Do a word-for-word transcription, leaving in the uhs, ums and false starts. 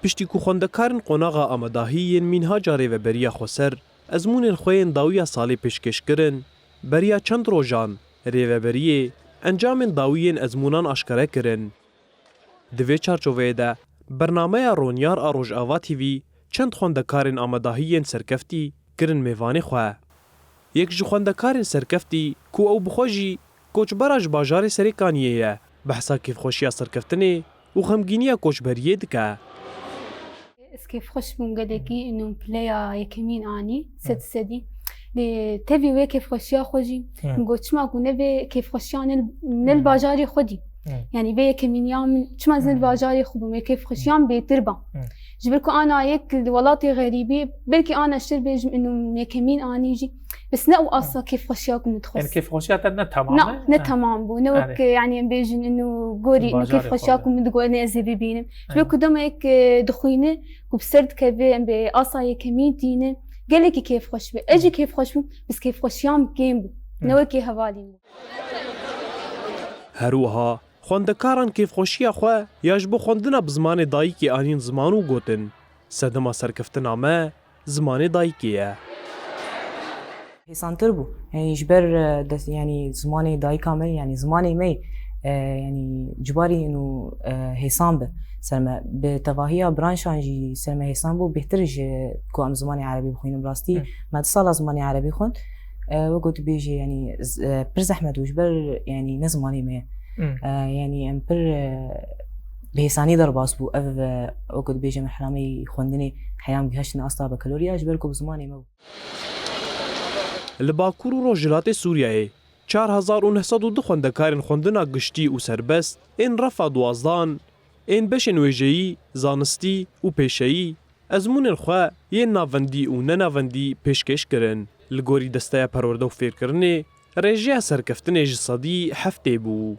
Piştî ku xwendekarên qonaxa amadahî yên mînhaca rêveberiya xweser ezmûnên xwe yên dawiya salê pêşkêş kirin, beriya çend rojan rêveberiyê encamên dawî yên ezmûnan aşkere kirin. Di vê çarçoveyê de bernameya Ronyar a Rojava T V çend xwendekarên amadahî yên serkeftî kirin mêvanê xwe. Yek ji xwendekarên serkeftî ku ew bi xwe jî koçbera ji bajarê Serêkaniyê ye, behsa kêfxweşiya serkeftinê û xemgîniya koçberiyê dike. Ez kêfxweş bûm gelekî, û pileya yekemîn anî, sed sedî. Lê tevî wê kêfxweşiya xwe jî, Hı. min got, çima ku ne vê kêfxweşiya ne, ne li Hı. bajarê xwe dî. Hı. Yani vê yekemîniya min, çima ez ne li Hı. bajarê xwe bûm, wê kêfxweşiya min bêtir ba. Hı. Ji ber ku ana yek li welatê xerîbî, belkî ana ştir bêjim, inu yekemîn anî jî. Bes ne ew asa kêfxweşiya ku min dixwest. Yani kêfxweşiya te ne tamam Na, e? ne Ha. tamam bû. Ne Yani. wek, yani, em bêjin, inu gorî, inu Bajarê kêfxweşiya xwe. ku min digot, ne ez ê bibînim. Ji ber Aynen. ku dema yek, e, dixwîne, ku bi ser dikeve, em bê asa yekemîn tîne, gelekî kêfxweş be. Ez jî kêfxweş bûm, bes kêfxweşiya min kêm bû. Ne Hı. wekî hevalî min. Her wiha xwendekaran kêfxweşiya xwe ya ji bo xwendina bi zimanê dayikê anîn ziman û gotin, sedema serkeftina me zimanê dayikê ye. Hêsantir bû. Yani ji ber, e, des-, yani zimanê dayika me, yani zimanê me, e, yani cibarî inu, e, hêsan bi ser me. Bi tevahiya branşan jî ser me hêsan bû. Bêhtir ji ku em zimanê erebî bixwînin. Rastî Hı. me du sala zimanê erebî xwend. E, wek ku tu bêjî, yani z-, e, pir zehmet bû ji ber, yani ne zimanê me ye. Hı. E, yani em pir, e, bi hêsanî derbas bû. Ev, e, wek ku tu bêjî merhela me yî xwendinê heya em gihaştine asta bakaloriya ji ber ku bi zimanê me bû. Li Bakur û Rojhilatê Sûriyeyê çar hezar û neh sed û du xwendekarên xwendina giştî û serbest ên refa duwazdan, ên beşên wêjeyî, zanistî û pêşeyî ezmûnên xwe yên navendî û nenavendî pêşkêş kirin. Li gorî Desteya Perwerde û Fêrkirinê, rêjeya serkeftinê ji sedî heftê bû.